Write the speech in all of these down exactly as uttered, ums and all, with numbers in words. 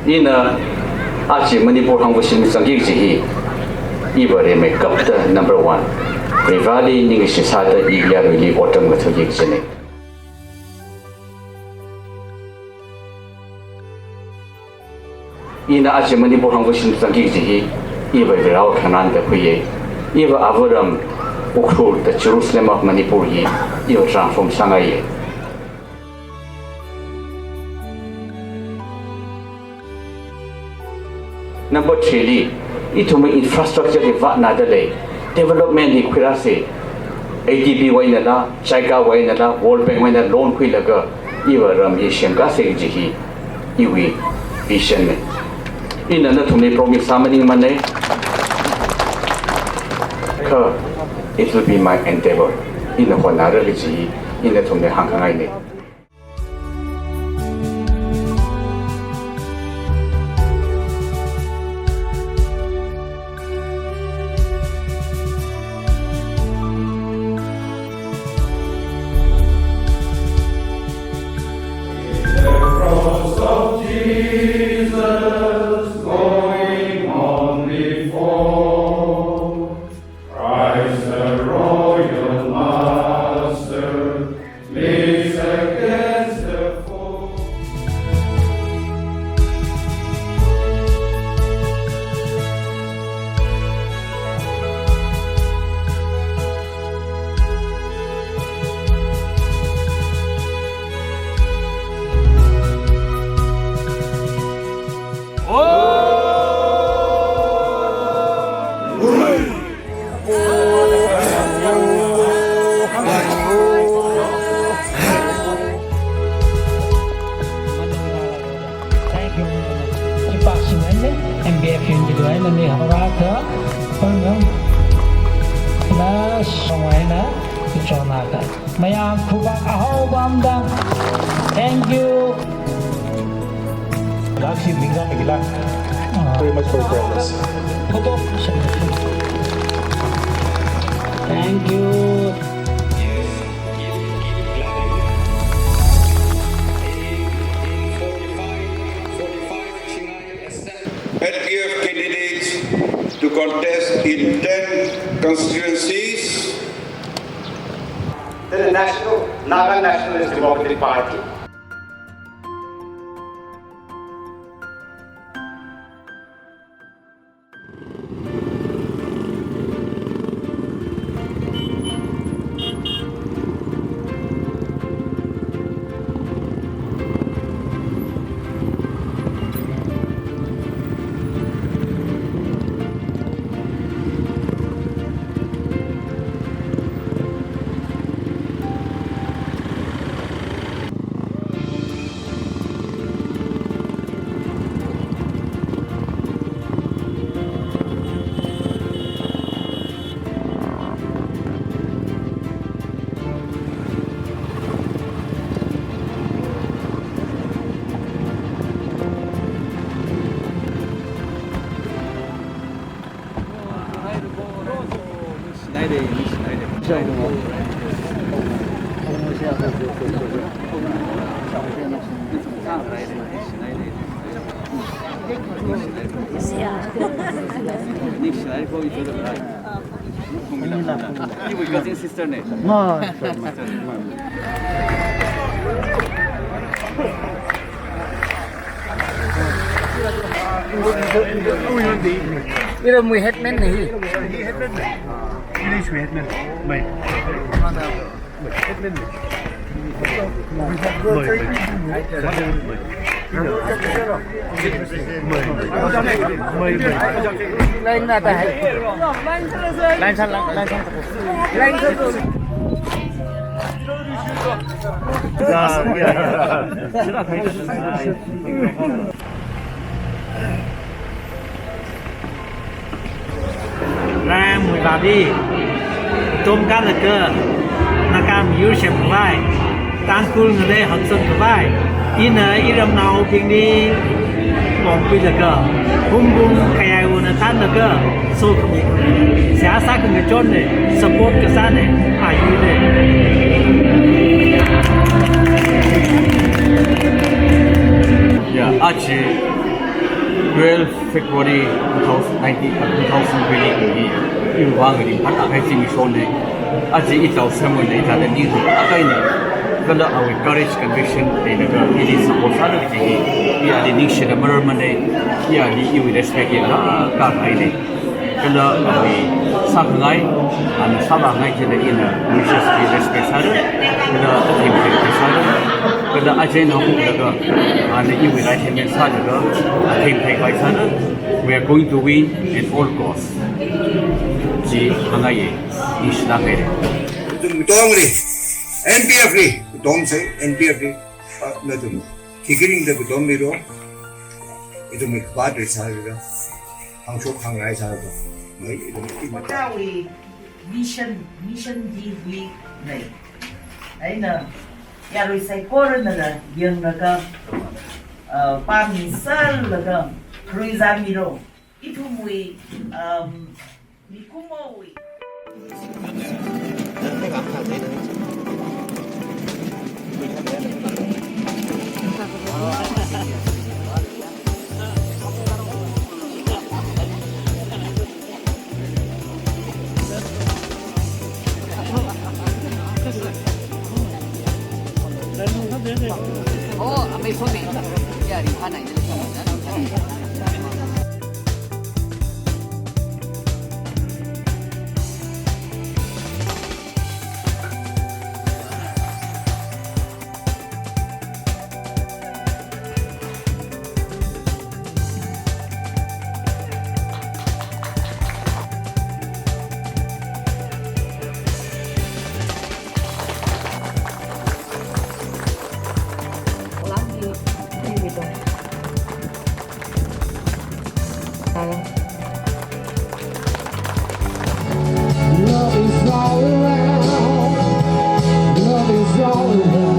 Ina aja Manipur hāngvāshingmi zangki kaji hi, iva rimeikapta number one, Vareli ningkashi sāda i yaruili otram ngathāki kajina. Ina aja Manipur hāngvāshingmi zangki kaji hi, iva Varewui khanganān da khuiya. Iva avāram Ukhrul da Jerusalem of Manipur hi, iva transform sāngaiya. Number three li, ithumwui infrastructure hi vātnada lei, development hi khuirāsa, A D B wui einala, JICA wui einala, World Bank wui einala loan khuilaga, iva ram hi semkāsa kaji hi, iwui vision na. Ina nathumli promise sā maningmana, kha it will be my endeavor. Ina hotnāra kaji hi, ina nathumli hāngkhangaina. The cross of Jesus going on before, Christ the royal master leads against the foe. Thank you. Khipāshing eina M B F yun jidu eina mi hora ka, pangam, na shong eina, ichona ka. Mayam khuvak ahaowa amda. Thank you. Lakshi, mingzam migila. Ah. Very much for your prayers. Photo. Thank you. L P F candidates to contest in ten constituencies. The National, Naga Nationalist Democratic Party. Iwui cousin sister na. Ma. Iramwui headman na hi. Headman na. Iramwui headman. Mai. Line na ta hai. Line san, line san. Line san. Ram Muilabi, Tom Kanaka, Naga miyur semkhavai, Tangkhul ngalei hakchang khavai, ina iramnaobingli pongkhuilaga, humbung kayai wona tanlaga, sokhami, seihā sākhangai chonna, support kasāna, ayurna. Ya, achi. February two thousand nineteen, uh, two thousand twenty-two li iwui vang ringphālāk kahai zimiksho nei. Aja i tau semon nei thāda ning hu akaine. Kala awui courage, conviction leilaga ili support sāra kaji hi, i ali ningshida marar manei, i ali iwui respect hi lāka kahainei. Kala awui sākhangai, ana sāvāngai chida ina graciously respect sāra, kala athemthei sāra, kala aja eina hokhuklaga, ana iwui right hand man sālaga, athemthei vai sāra. We are going to win at all costs. Chi hāngngaiye, ningshilāk haire. Ithum katongli, N P F li, katong sai N P F li, ah, nathum khikhi ringda katommilu, ithumwui khipāda sālu, hāngshok hāngrai sālu, mai ithum, ithum. Kotawui mission, mission D V nei. Eina yarui saikorana la yanglaga, uh, pāmi sālaga, kharuizāmilu. Ithumwui, um, mikumowui. Oh, amei somi. Ya, ringphānai. Love is all around. Love is all around.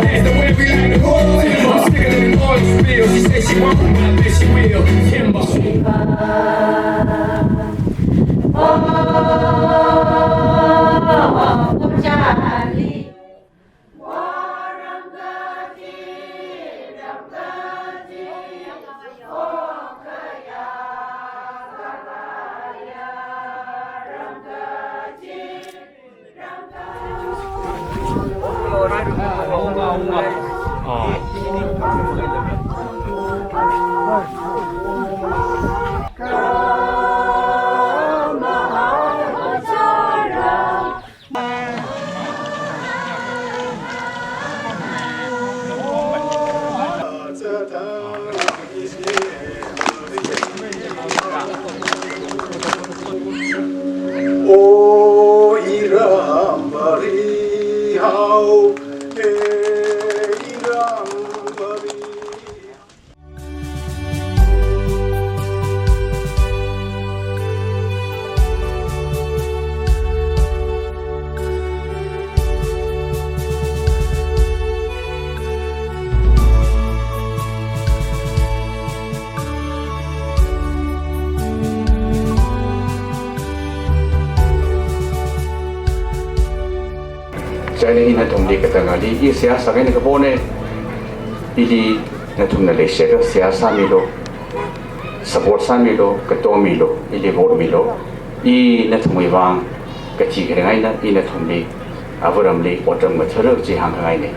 That's the way we like to roll. Timber. I'm sicker than an oil spill. She said she want me, I bet she will. Timber. O iramvari hao, e iramvari. Chieina ina nathumli katangali, i seihā sāngaina kaponei, ili nathumna leishiakha seihā sāmilu, support sāmilu, katommilu, ili vote milu, i nathumwui vang kachi kharingaina, i nathumli, avāramli otram ngathara chi hāngkhangainei.